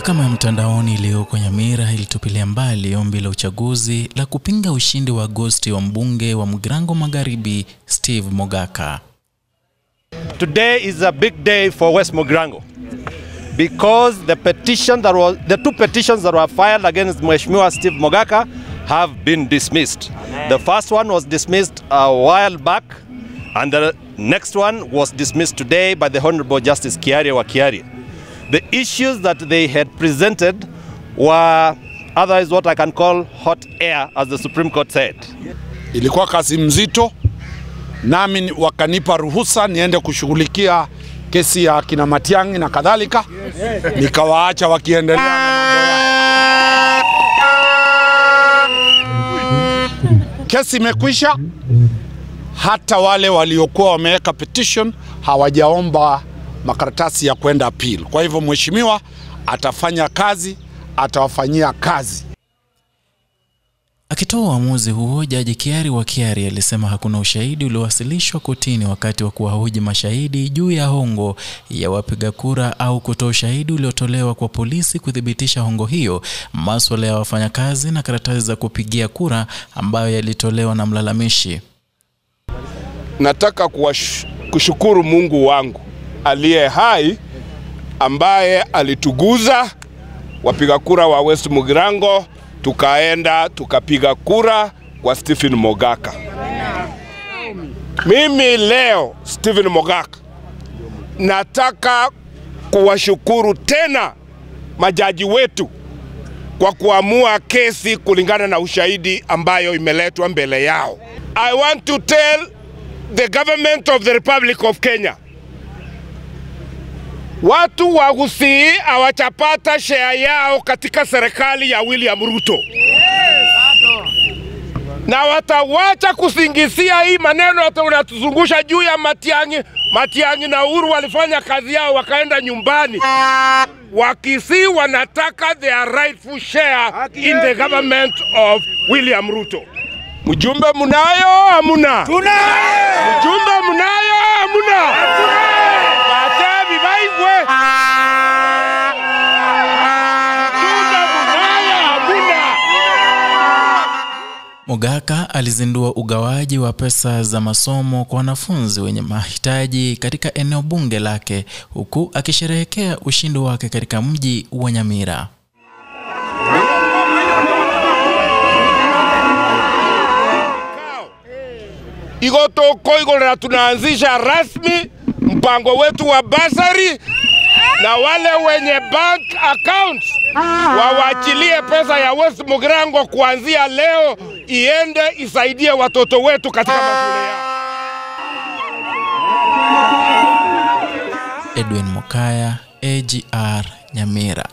Mahakama ya mtandaoni iliyoko Nyamira ilitupilia mbali ombi la uchaguzi la kupinga ushindi wa Agosti wa mbunge wa Mugirango Magharibi Steve Mogaka. Today is a big day for West Mugirango because the two petitions that were filed against Mheshimiwa Steve Mogaka have been dismissed. The first one was dismissed a while back, and the next one was dismissed today by the Honorable Justice Kiarie wa Kiarie. The issues that they had presented were otherwise what I can call hot air, as the Supreme Court said. Ilikuwa kazi mzito, nami wakanipa ruhusa niende kushughulikia kesi ya kina Matiang'i na kadhalika. Nikawaacha wakiendelea na mambo yao. Kesi imekwisha. Hata wale waliokuwa wameweka petition hawajaomba makaratasi ya kwenda appeal. Kwa hivyo mheshimiwa atafanya kazi, atawafanyia kazi. Akitoa uamuzi huo, Jaji Kiarie wa Kiarie alisema hakuna ushahidi uliowasilishwa kotini wakati wa kuwahoji mashahidi juu ya hongo ya wapiga kura au kutoa ushahidi uliotolewa kwa polisi kuthibitisha hongo hiyo, masuala ya wafanyakazi na karatasi za kupigia kura ambayo yalitolewa na mlalamishi. Nataka kushukuru Mungu wangu aliye hai ambaye alituguza wapiga kura wa West Mugirango, tukaenda tukapiga kura kwa Stephen Mogaka. Mimi leo Stephen Mogaka nataka kuwashukuru tena majaji wetu kwa kuamua kesi kulingana na ushahidi ambayo imeletwa mbele yao. I want to tell the government of the Republic of Kenya, watu wa Gusii hawachapata share yao katika serikali ya William Ruto. Na watawacha kusingizia hii maneno hata unatuzungusha juu ya Matiang'i. Matiang'i na Uhuru walifanya kazi yao wakaenda nyumbani. Wakisii wanataka their rightful share in the government of William Ruto. Mjumbe munayo hamuna? Tunayo! Mjumbe munayo hamuna? Tunayo! Batebi baigwe! Mjumbe munayo hamuna? Mogaka alizindua ugawaji wa pesa za masomo kwa wanafunzi wenye mahitaji katika eneo bunge lake, huku akisherehekea ushindi wake katika mji wa Nyamira. Igoto tunaanzisha rasmi mpango wetu wa basari, na wale wenye bank accounts wawachilie pesa ya West Mugirango kuanzia leo iende isaidie watoto wetu katika mashule yao. Edwin Mokaya, AGR, Nyamira.